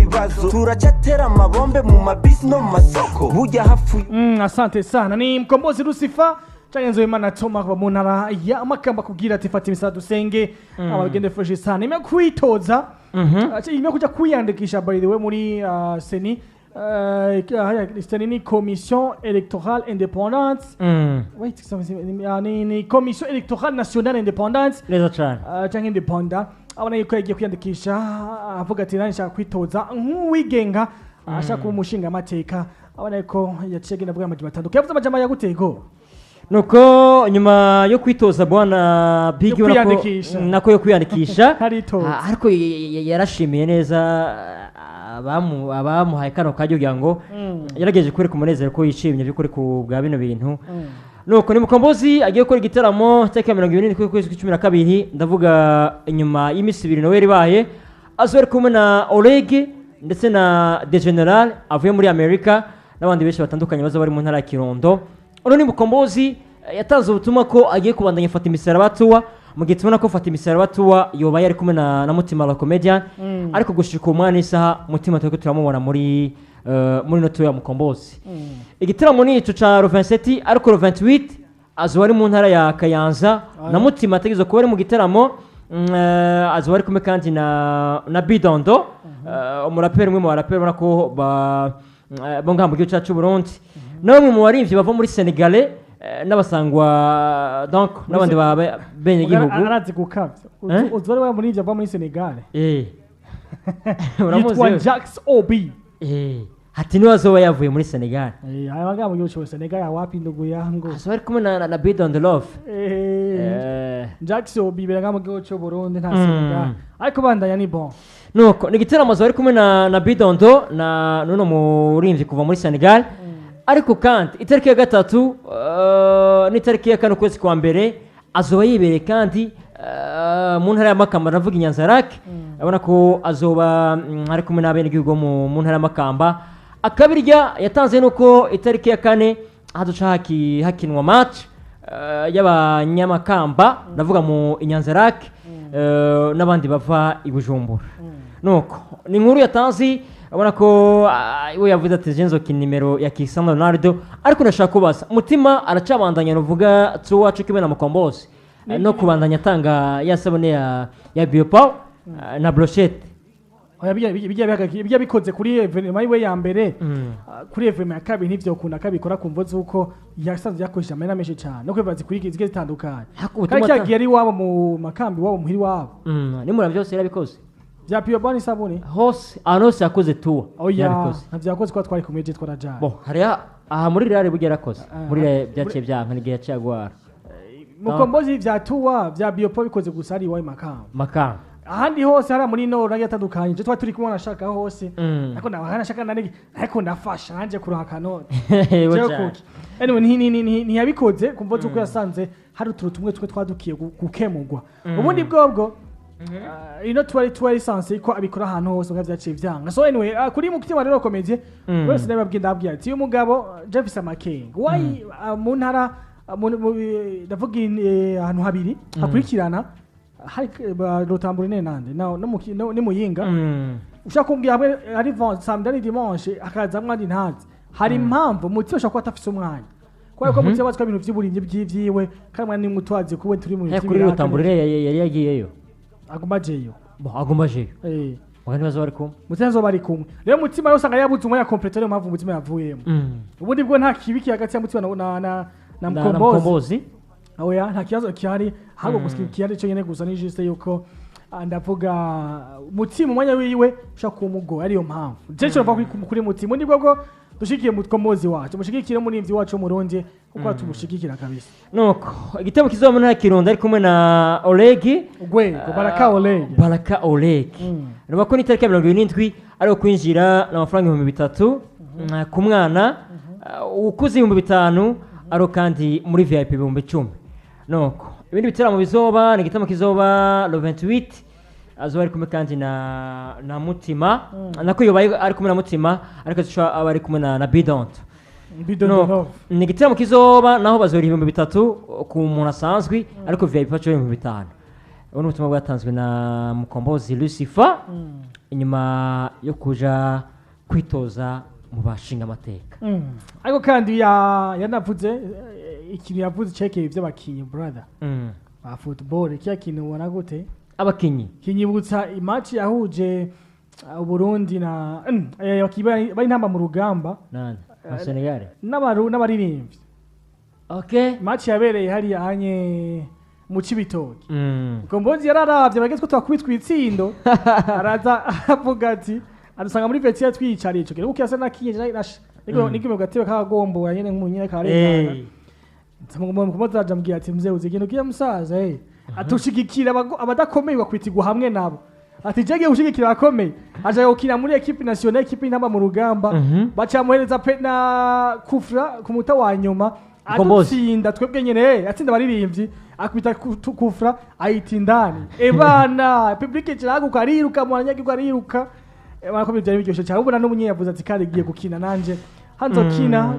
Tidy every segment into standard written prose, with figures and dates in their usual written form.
ibibazo. Turacyatera amabombe mu mabisi no mu masoko, burya hapfuye. Asante sana. Ni Mkombozi Lucifer canke Nzoimana Toma kuva mu ntara ya Makamba, kubwira ati fata imisara dusenge, abagende fresh sana. Ime kwitoza, ime kuja kwiyandikisha, by the way, muri CENI, haya, CENI ni Commission Électorale Indépendante. Wait, ni Commission Électorale Nationale Indépendante. Neza cane. Canke indépendant. Abona yuko yagiye kwiyandikisha, avuga ati nanjye nshaka kwitoza nk'uwigenga, ashaka kuba umushinga amateka. Abona yuko yaciye agenda avuga amajambo atandukanye, yavuze amajambo yagutego. Nuko nyuma yo kwitoza, bwana Big, Yo ubona ko- kwiyandikisha. Nako yo kwiyandikisha. Aritoza. Ariko yarashimiye neza abamuhaye kano kajya kugira ngo yarageje kwereka umunezero ko yishimye by'ukuri ku bwa bino bintu. Nuko ni Mukombozi agiye gukora igitaramo tariki ya 27 kwezi kwa 12, ndavuga inyuma y'iminsi 2 Noel ibaye. Azoba ari kumwe na Oleg ndetse na De General avuye muri Amerika n'abandi benshi batandukanye baza bari mu ntara ya Kirundo. Uno ni Mukombozi, yatanze ubutumwa ko agiye kubandanya Fata Imisaraba Tour, mu gihe tubona ko Fata Imisaraba Tour yoba yari kumwe na Mutima la Comedian, ariko gushika umwanya n'isaha Mutima turiko turamubona muri no tour ya Mukombozi. Igitaramo ni ico ca le 27, ariko le 28 azoba ari mu ntara ya Kayanza na Mutima ategerezwa kuba ari mu gitaramo. Azoba ari kumwe kandi na Bidondo, umuraperi, umwe mu baraperi ubona ko ba bo ngaha mu gihugu cyacu Burundi, na bamwe mu barimvyi bava muri Senegale, n'abasangwa, donc n'abandi benegihugu. Arazi gukabya. Eh? Uzi wari muri ivyo ava muri Senegal? Uramuzi Yitwa wewe? Jax Obi. Hati niwe azoba yavuye muri Senegal. Aya magambo gihugu cyo Senegal ya wapi, ndugu yangu? Azoba ari kumwe na Bidondo Love. Jax Obi beraga mu gihugu cyo Burundi, nta Senegal, ariko bandanya ni bon. Nuko ni igitaramo azoba ari kumwe na Bidondo na nuno murimvyi kuva muri Senegal. Ariko kandi itariki ya 3 n'itariki ya 4 ukwezi kwa mbere azoba yibereye kandi mu ntara ya Makamba, ndavuga Inyanzarake. Urabona ko azoba ari kumwe n'abenegihugu bo mu ntara ya Makamba. Akabirya yatanze nuko itariki ya 4 hazoca hakinwa match y'abanyamakamba, ndavuga mu Inyanzarake, n'abandi bava i Bujumbura. Nuko ni inkuru yatanze, abona ko we yavuze ati jenzo nimero ya Cristiano Ronaldo. Ariko ndashaka kubaza, Mutima aracabandanya nuvuga tour kimwe na Mukombozi no kubandanya atanga ya sabune ya Biopower na brochette? Oya, bijya bikoze kuri événement yiwe ya mbere. Kuri événement ya kabiri ntivyokunda kabikora ku mvo z'uko yasanzwe yakoresheje amahera menshi cyane no kwibaza kuri zigiye zitandukanye. Ariko ubutumwa Kandi cyagiye ari iwabo mu makambi, iwabo muhira iwabo. Nimura byose yarabikoze. Bya Piyobani isabune. Hose, ahantu hose yakoze tour. Oya. Yarabikoze. Ntavyo yakoze kuba twari kumwe je twarajanye. Bo hariya aha muri Real burya yarakoze. Muri Real byaciye byanka n'igihe yaciye agwara. Mukombozi vya tour vya Biopo bikoze gusa ari iwawe Makamba. Makamba. Ahandi hose hariya muri nord nagiye atandukanye je twari turi kumwe nashaka hose. Ariko nashaka nanege, ariko ndafasha nanje kuronka akanoti. Yego Jewe cane. kuki anyway ntiyabikoze kumva zuko yasanze hari utuntu tumwe twe twadukiye gukemurwa. Ubundi bwobwo ino tuwari lisansi ko abikora ahantu hose ngo vyaciye vyanga. So anyway, kuri Mutima rero komedie wese nababwiye, ndababwiye ati uyu mugabo, Jefferson Makenga why, mu ntara, ndavuga ahantu habiri hakurikirana hari Rutambure nande no mu ni Muyinga. Ushaka kumbwira hamwe ari samedi, ari dimanche, akazamwo andi ntazi. Hari impamvu Mutima ashobora kuba atafise umwanya, kubera ko Mutima azi ko ibintu vy'uburimyi vy'ivyiwe, kandi umwanya ni mutwazi kuwe turi mu bintu Kuri vy'ibiraka. Rutambure yari yagiyeyo. Aguma ajeyo. Bo aguma ajeyo. Muga ntibazo bari kumwe. Mutima nzo bari kumwe rero. Mutima rero usanga yabuze umwanya complete, niyo mpamvu Mutima yavuyemo. Ubundi bwo nta kibi kiri hagati ya Mutima na Na Mkombozi. Mkombozi. Oya, nta kibazo gihari, ahubwo gusa igihari cyo nyene gusa ni juste yuko ndavuga Mutima umwanya wiwe ushaka kumugora, ariyo mpamvu je cyo mva kuri Mutima. Ubundi bwo dushigikiye Mukombozi wacu, mushigikire umurimvyi wacu w'Umurundi kuko tumushigikira kabisa. Nuko igitebo kizoba mu ntara ya Kirundo ari kumwe na Olegi. Ugwego Baraka Oleg. Baraka Oleg. Nuba ko ni itariki ya 27, ari kwinjira n'amafaranga 3000 ku mwana, ukuze 5000, ari kandi muri VIP 10,000. Nuko ibindi bitaramo bizoba ni igitaramo kizoba le 28, azoba ari kumwe kandi na Mutima, nako yoba ari kumwe na Mutima, ariko azoca aba ari kumwe na Bidont. Bidon. No, Love. Ni igitaramo kizoba naho bazora 3000 ku muntu asanzwe, ariko VIP aco 5000. Ubu ni ubutumwa bwatanzwe na Mukombozi Lucifer. Inyuma yo kuja kwitoza mu bashinga amateka. Ariko kandi yanavuze ikintu yavuze cekeye ivy'abakinyi, brother, ba football. Kiya kintu ubona gute? Abakinyi? Kinyibutsa imatch yahuje Uburundi na abakinyi bari intamba mu rugamba. Nande na Senegal. N'abaririmbyi. Match yabereye hariya hanye mu Cibitoke. Mukombozi yararavye bageze ko twakubitwa itsindo, araza avuga ati, adusanga muri vestiaire twiyicariye ico gihe kuko yasa nakinye niko niko mu gatebe kakagombora nyene nk'umunyene karengana. Mukombozi araja ambwira ati: "Mzee, uzi ikintu kiya musaza, atushigikira abadakomeye bakwitigwa hamwe nabo." Ati: "Jege ushigikira abakomeye." Aja gukina muri équipe nationale, équipe y'intamba mu rugamba. Bacamuhereza pe na kufra ku muta wa nyuma. Mukombozi. Adutsinda twebwe nyene, atsinda abaririmbyi, akubita kufra ayita indani. Ebana, public kiraguka, ariruka mu banyagihugu, ariruka. Ebana, ko byari biryoshye cyane. Ubona n'umunye yavuze ati: "Kandi giye gukina nanje hanzokina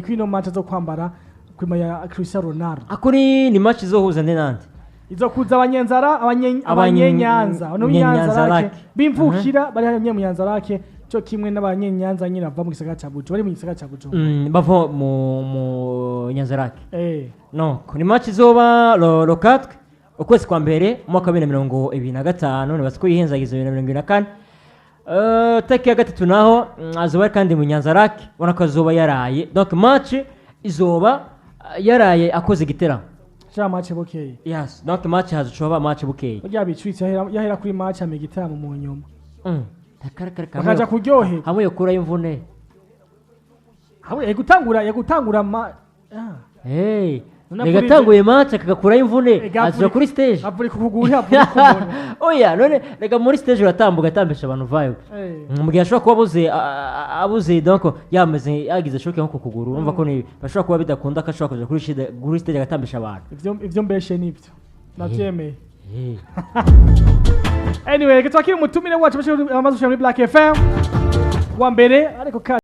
kwino match zo kwambara kwima ya Cristiano Ronaldo." Ako ni match izohuza nde nande? Izo kuza abanyenzara, abanyenyanza no Nyanza Nyanza. Lake. Bimvukira bari hariya mu Nyanza Lake, cyo kimwe n'abanyenyanza nyine bava mu gisagara ca Bujumbura, bari mu gisagara ca Bujumbura. Bava mu Nyanzarake. No ni match izoba le 4 ukwezi kwa mbere umwaka wa 2025. Nibaza ko yihenzagiza 2024. Tariki ya 3 naho azoba ari kandi mu Nyanzarake, ubona ko azoba yaraye. Donc match izoba yaraye akoze igiteramo. Sha, match bukeye. Yes, donc match hazocoba match bukeye. Burya bicwitse yahera kuri match ama igitaramo mu nyuma. Akarakara. Bakaja kuryoherwa. Hamwe yokurayo imvune. Hamwe yagutangura ma Hey, None rega match akagakurayo imvune. Ega azoja kuri stage. Avurika ukuguru, avurika ukuguru. Oya, none rega muri stage uratambuka, atambisha abantu vibe. Mu gihe ashobora kuba abuze, donc yameze yagize choc nko ku kuguru, urumva ko ni bashobora kuba bidakunda ko ashobora kuja kuri stage agatambisha abantu. Ivyo mbeshe nivyo navyemeye. Anyway, reka twakire umutumire wacu amaze gushika muri Black FM wa mbere, ariko kandi